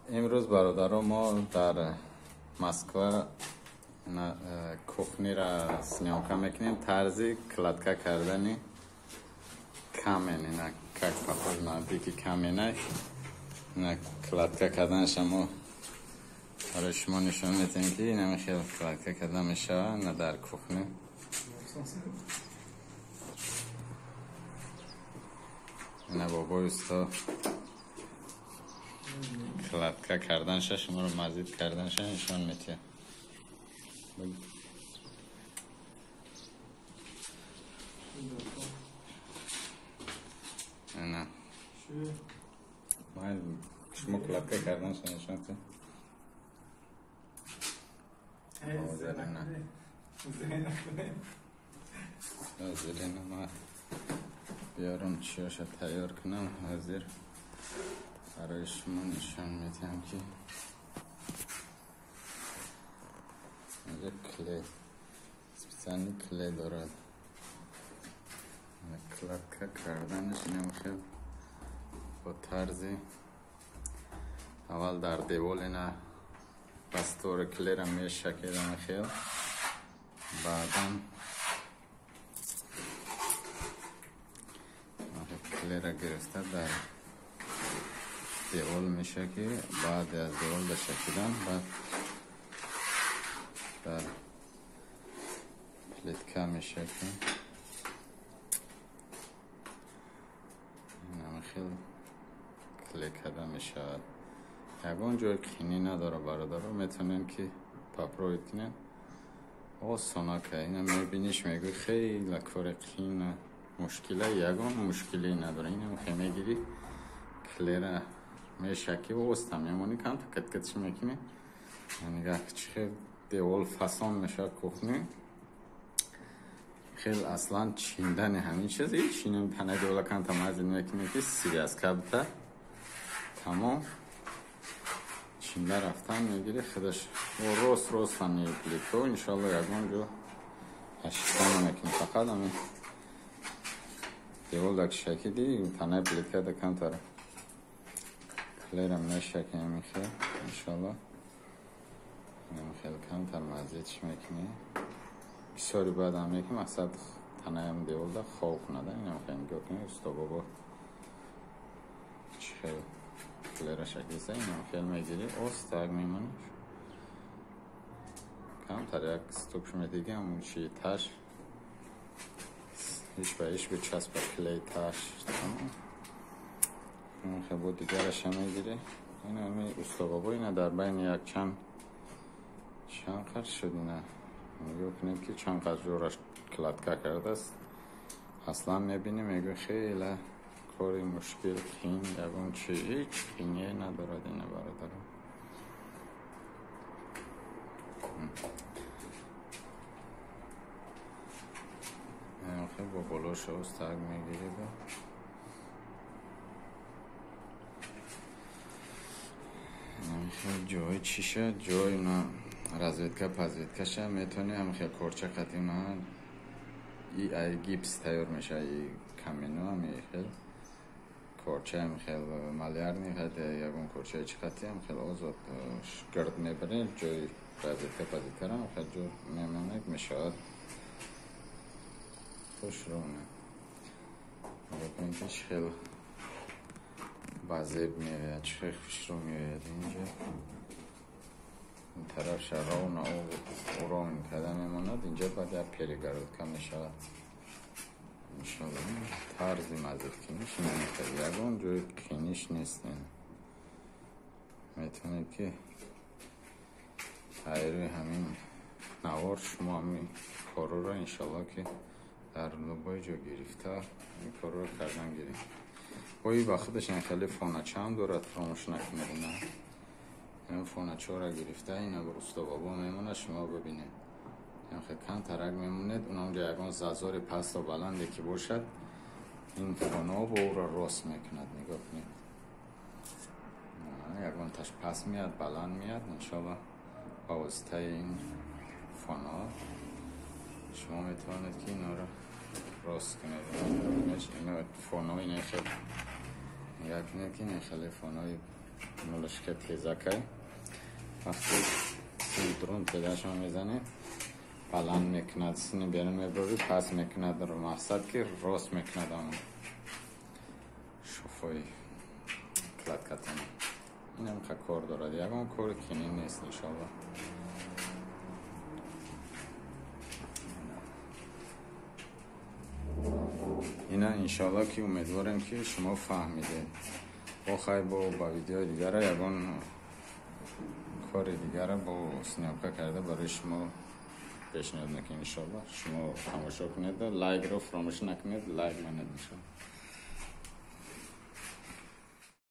Имрӯз, бародаро, мо дар Москва кухнира съёмка мекунем, тарзи кладка кардани камень. Ина, как похож на дикий камень. Ина, кладка карданаша мо барои шумо нишон медиҳем, ки инами хел кладка карда мешавад на дар кухни. Ина, бобои усто кладка карданша, шуморо мазид карданша нишон медиҳад. Ина, шумо кладка карданша нишон диҳед. Ҳозир ина ма биёрам, чиёша тайёр кунам. Ҳозир барои шумо нишон медиҳам, ки инҷа клей, специальный клей дорад. Кладка карданаш инам хел бо тарзи аввал дар девол ина раствори клейра мешакедам хел, баъдан клейра гирифта дар девол мешаки, баъд аз девол дашакидан баъд дар плитка мешаки. Инам хел клей карда мешавад. Ягон ҷои қинӣ надора, бародаро, метавонем ки попробовать кунем. Осонака. Ина мебиниш, мегӯй, хеле кори қина, мушкила. Ягон мушкиле надора. Инам хе мегирӣ, клейра мешакӣ, оста мемонӣ, камта каткатш мекунӣ. Нигаҳ, чӣ хел девол фасон мешавад кухни. Хел аслан чиндани ҳамин чиз ҳеч. Инам танаи девола камта мазид мекунӣ, ки связка бита, тамом, чинда рафтан мегири худаш рост рост ҳами плитко. Иншоалло, ягон ҷо ошибка намекунӣ. Фақат ҳами девол дак шакиди, танаи плитка да камтар клейра мешаки, ҳамин хел. Иншоалло, ҳамин хел камтар мазидш мекунӣ. Бисёри бояд ҳам мекунӣ, мақсад танаи деволда хов кунада. Инам хел нигоҳ кунӣ, усто бобо чӣ хел клейра шакиса. Инам хел мегирӣ, остак мемониш, камтар як стукш медиги, ҳамун чи таш ҳеч ба ҳеч бичаспа клей таш, тамом. Хел бо дигараша мегирӣ. Ина ами усто бобо ина дар байни як чанд чанд қадр шуд. Ина нигоҳ кунед, ки чанд қадр ҷораш кладка кардааст. Аслан мебинӣ, мегӯй, хеле кори мушкил, қин, ягон чи, ҳеҷ қиние надорад. Ина, бародарам, хел бо болоша остак мегириду ҷои чиша, ҷои на розетка пазеткаша метавонӣ ҳам хел корча қатӣ на и ай гипс тайёр мешавад. И камено ҳами хел корча, ҳам хел малярный қати, ягон корчаи чӣ қати, ҳам хел озод гирд мебарем, ҷои розетка пазеткара ҳам хел ҷо мемонед, мешавад хушрӯ. Нигоҳ кунед, ки чӣ хел ба зеб меояд, чӣ хел хушрӯ меояд. Инҷа ин тарафша ровно уровень карда мемонад. Инҷа баъд як перегородка мешавад, иншолло. Тарзи мазидкуниш намехел, ягон ҷои қиниш нест. Метавонед, ки тайёри ҳамин навор шумо ҳамин корҳоро, иншолло, ки дар любой ҷо гирифта ин корҳоро кардан гиред. Ои ба худаш ин хеле фоначаам дорад, фаромӯш накунед. Ина, ин фоначаро гирифта, ина усто бобо мемонад, шумо бибинед. Ин хел камтарак мемонед, унонҷо ягон зазори пасту баланде ки бошад, ин фонао бо ӯро рост мекунад. Нигоҳ кунед, ягон таш паст меяд, баланд меяд. Иншоалло, ба воситаи ин фонао шумо метавонед, ки инора рост кунед. Ина фонао ина хел нигоҳ кунед, ки ин хеле фонаои Нулашка тезакай. Вақти дрон тезашон мезанед, баланд мекунад, сини берун мебарӣ, пас мекунад, мақсад ки рост мекунад ҳамон шофои кладкатон. Инам ка кор дорад, ягон кори кинӣ нест иншоалло. Ина иншоалло ки умедворем ки шумо фаҳмидед. Бо хайр, бо ба видеои дигара ягон кори дигара бо съёмка карда барои шумо пешниҳод мекунем иншоалло. Шумо тамошо кунед, лайкро фаромӯш накунед, лайк монед иншоалло.